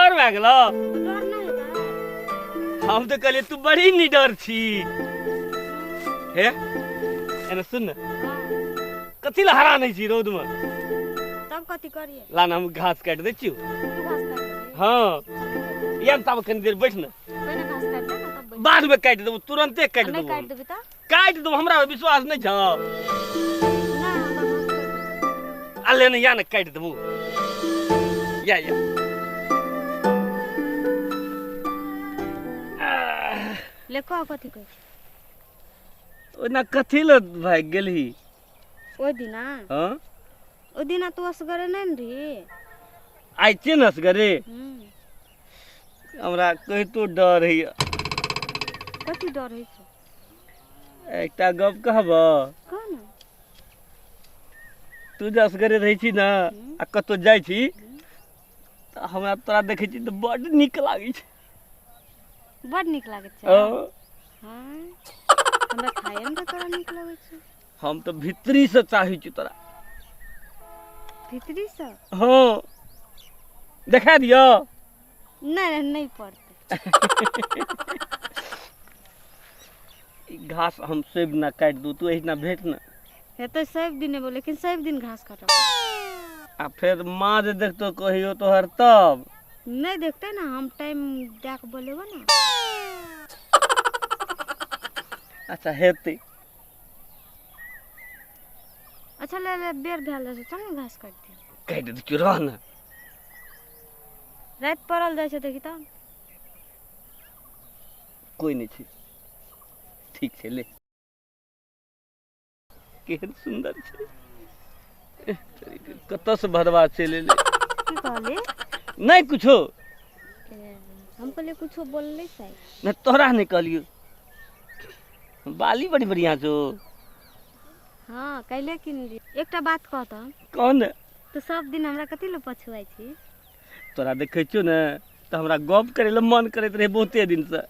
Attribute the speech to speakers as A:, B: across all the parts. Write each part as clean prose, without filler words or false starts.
A: डर भए गेलौ?
B: डर नहि हेतै।
A: हम तऽ कहलियै तू बड़ी निडर छी। हे एने सुन ने, कथी लए हरा नहि छी रौदमे?
B: तब कथी करियै?
A: ला ने, हम घास काटि दै छियौ।
B: तू घास काटि देबही?
A: हँ, या ने, ताबे कनी देर बैठ ने।
B: पहिने घास काटि दे ने, तब बैठ।
A: बादमे काटि देबौ, तुरन्ते काटि
B: नहि
A: देबौ।
B: काटि देबही तऽ?
A: काटि देबौ, हमरा विश्वास नहि छौ?
B: नहि, हमरा घास काटि।
A: आ ले ने, या ने, काटि देबौ, या या।
B: ले, कह, कथी कहै छी?
A: ओना कथी लए भागि गेलही?
B: ओहि दिना?
A: हँ।
B: ओहि दिना तू असगरे नहि ने रही।
A: आइ छियै ने असगरे। हमरा कहितो डर होइए।
B: कथी डर होइ छै?
A: एकटा गप कहबऽ?
B: कह ने।
A: तू जे असगरे रहै छी ने आ कतहु जाइ छी तऽ हमरा तोरा देखै छी तऽ बड्ड नीक लागै छै।
B: बड नीक लागै छै?
A: हँ।
B: हँ, हमरा खायमे तऽ तोरा नीक लगै छै।
A: हम तऽ भीतरीसँ चाहै छी तोरा।
B: भीतरीसँ?
A: हँ, देखा दिअ?
B: नहि नहि, पड़तै।
A: ई घास हम सब दिना काटि दू, तू एहिना भेट ने।
B: हेतै सब दिन एबो, लेकिन सब दिन घास काटब।
A: आ फेर माँ जे देखतो कहियो तोहर तब?
B: नहि देखतै ने, हम टाइम दए कऽ बोलेबो ने।
A: अच्छा, हेतै।
B: अच्छा, ले ले, बेर भेल जाइ छै, चल ने, घास काटि दियौ।
A: काटि दै छियौ, रह ने।
B: राति पड़ल जाइ छै, देखी तऽ।
A: कोइ नहि छै, ठीक छै। ले, केहन सुन्दर छै। एह, तोरी के, कतऽसँ भदवा चलि एलै?
B: की कहली?
A: नहि कुछो।
B: ए, हम कहलियै कुछो बोललै शायद।
A: नहि, तोरा नहि कहलियौ। बाली बड़ी बढ़िआँ छौ।
B: हँ, काल्हि किनलियै। एकटा बात कहतऽ?
A: कह ने।
B: तू सब दिन हमरा कथी लए पछुआइ छी?
A: तोरा देखै छियौ ने तऽ हमरा गप करै लए मन करैत रहै बहुते दिनसँ।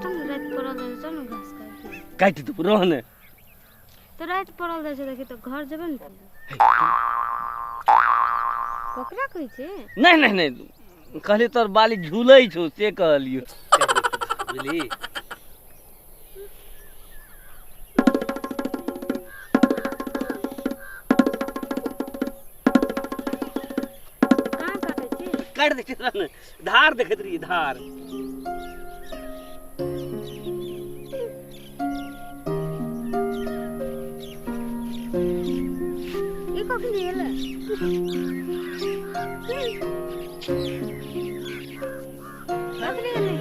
B: चल ने, राति पड़ल जाइ छै, चल ने, घास काटि दियौ।
A: काटि देबौ, रह ने।
B: तऽ राति पड़ल जाइ छै, देखी तऽ, घर जेबै ने। ककरा कहै छै?
A: नहि नहि नहि, कहलियै तोहर बाली झूलै छौ से कहलियौ, बुझली?
B: कहाँ काटै छी?
A: काटि दै छियै, रह ने। धार देखैत रहियै, धार।
B: ई कखनी एलै? कखनी एलै?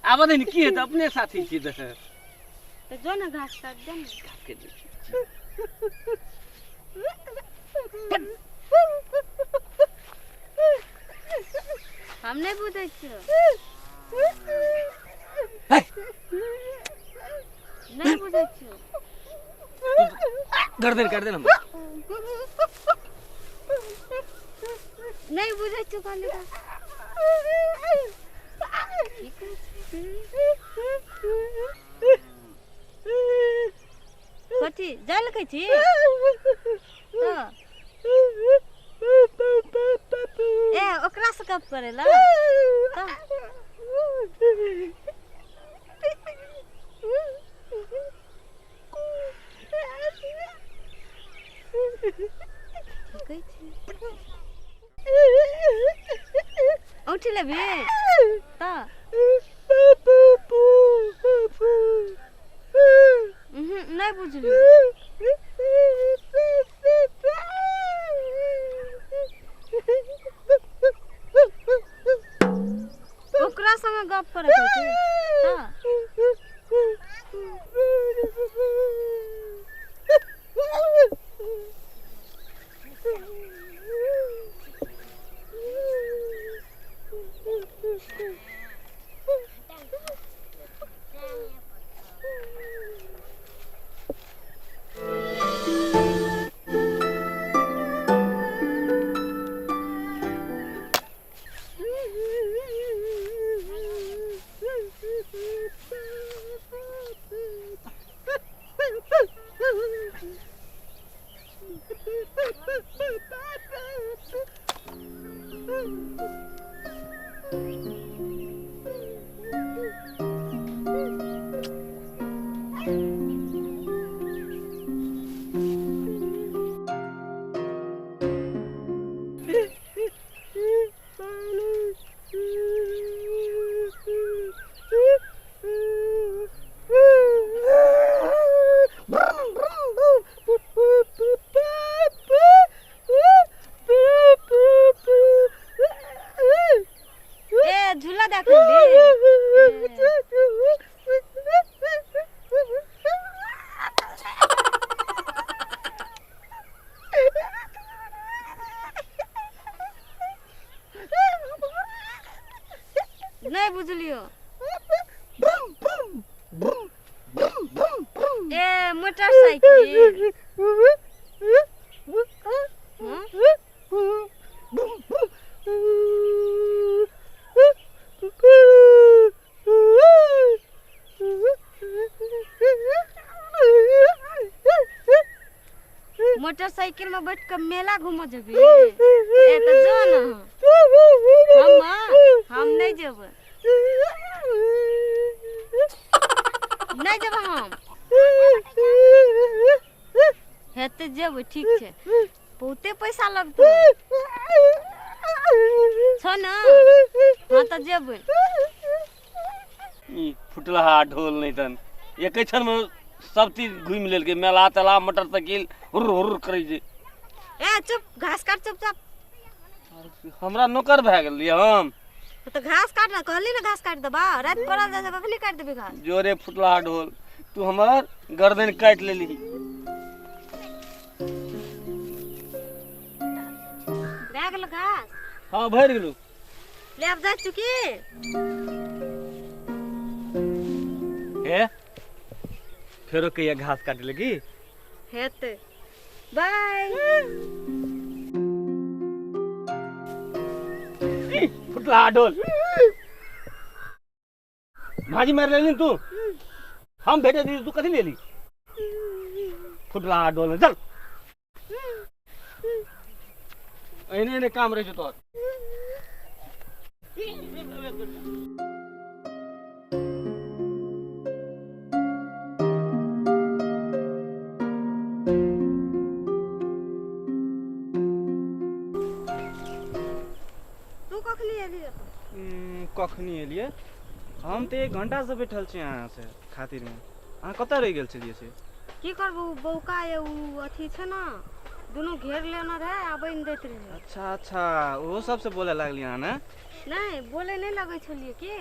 A: आबऽ दे ने, की हेतै? अपने साथी छियै तऽ।
B: तऽ जो ने, घास काटि दे ने।
A: काटि दै छियै।
B: हम नहि बुझै छियौ।
A: हे,
B: नहि बुझै छियौ।
A: गर्दन काटि दे ने हमर।
B: नहि बुझै छियौ कहली तऽ। की कहै छी? कथी जाय लए कहै छी तऽ? ए, ओकरा से गप करै लए तऽ? की कहै छी? औंठी लेबही तऽ? उहुँ, नहि बुझलियै। ओकरा संगे गप करै के छै तऽ? झूला देख नहीं बुझलियो। ए मोटरसाइकिल मोटरसाइकिल में बैठ के मेला घूम जेबी। ए तो जो ना, हम नहीं जेबै, नहीं जेबै हम। हेते जेबै ठीक छै, बहुते पैसा लगतौ छौ ना। हाँ तो जेबै।
A: ई फुटलहा ढोल नहीं तन एक क्षण में सब चीज घूमि लेलकै, मेला तेला मोटरसाइकिल हुर्र हुर्र करै छै।
B: ए चुप, घास काट चुपचाप।
A: हमरा नौकर भए गेलियै हम।
B: तो घास काट ना कहली ना, घास काट देबा, रात पड़ल जाइ छै कखनी काट देबी घास।
A: जोरे फुटलहा ढोल, तू हमर गर्दन काटि लेली।
B: भए गेल घास?
A: हाँ भरि गेलौ।
B: ले आब जाइ छु की?
A: हे फेरो कहिया घास काटे लगी
B: हेतै। बाय।
A: फुटला ढोल भाजी मारि लेली तू, हम भेटे दी तू कथी लेली? फुटला ढोल चल, एहने एहने काम रहै छौ तोहर।
C: कखनी एलियै? हम तऽ 1 घंटा से बैठल छी अहाँ से खातिर में। अहाँ कतऽ रहि गेल छलियै से?
B: की करबू, बौका ये उ अथी छै ना, दुनू घेर लेना रहे, आबै नहि दैत रहे।
C: अच्छा अच्छा, ओहो सबसे बोले लागली अहाँ ने?
B: नहीं बोले नहीं लगै छलियै कि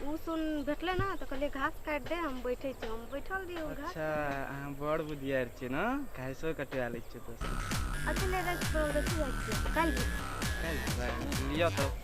B: उ सुन भेटलै ना तऽ कहलियै घास काटि दे, हम बैठै छी। हम बैठल रहियै ओ घास।
C: अच्छा अहाँ बड़ बुधियार छियै ने, घासो कटवा लै छियै। तो
B: अच्छा ले राति जाइ छियै, काल्हि
C: काल्हि लिअ तऽ।